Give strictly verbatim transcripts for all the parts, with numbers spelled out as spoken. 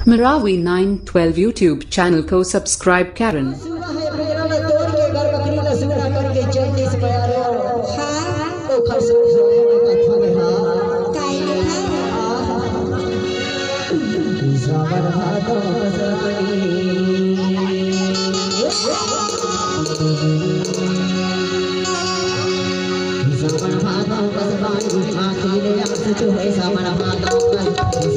Marawi nine twelve YouTube channel को subscribe करें। सुना है पिंजरा में तोड़ के घर बकरी ला सुना करके चल दिस प्यारो। हाँ। ओखर सुन सुने में कथा में हाँ। काहे कथा? सावन भादो कसरानी। सावन भादो कसरानी, आँखी ले आँसू चुहे सावन भादो कस।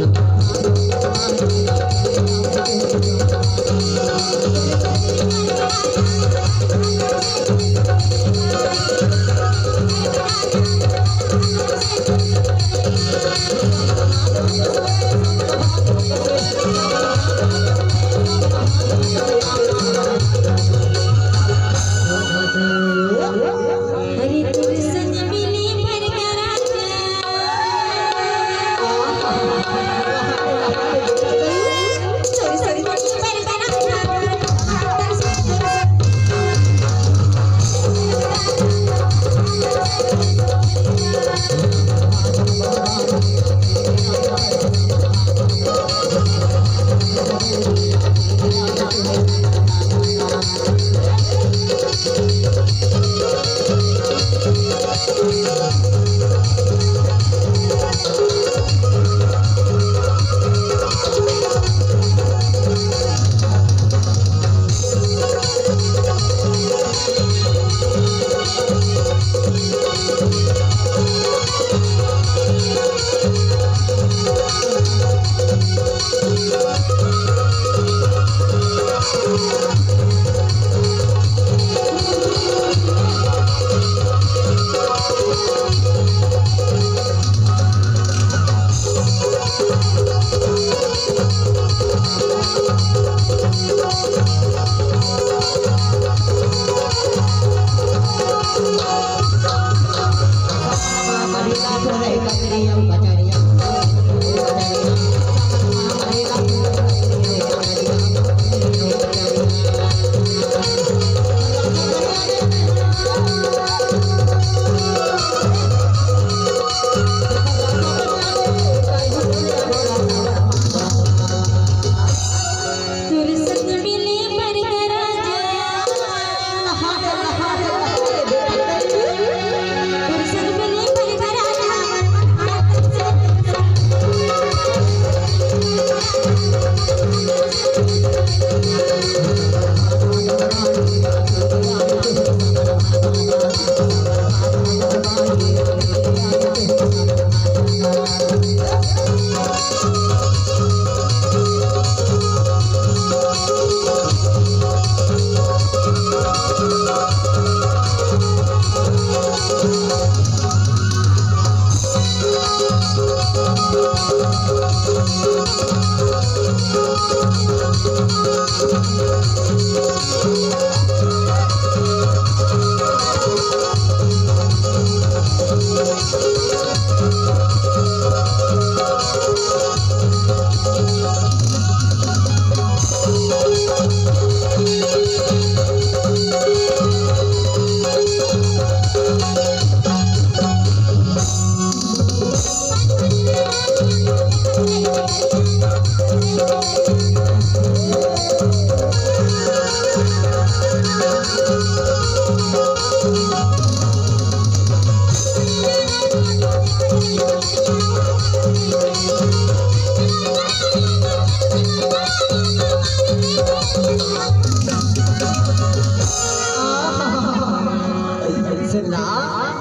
सुनना।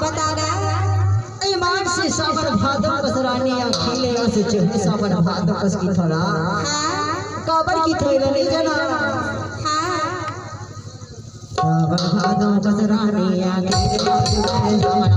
बता ना। ईमान से सावन भादो कस रानी, अखिले अस चेहरे सावन भादो कस की थोड़ा। हाँ। काबर की थोड़ा नहीं जाना। हाँ। सावन भादो कस रानी, अखिले अस चेहरे सावन।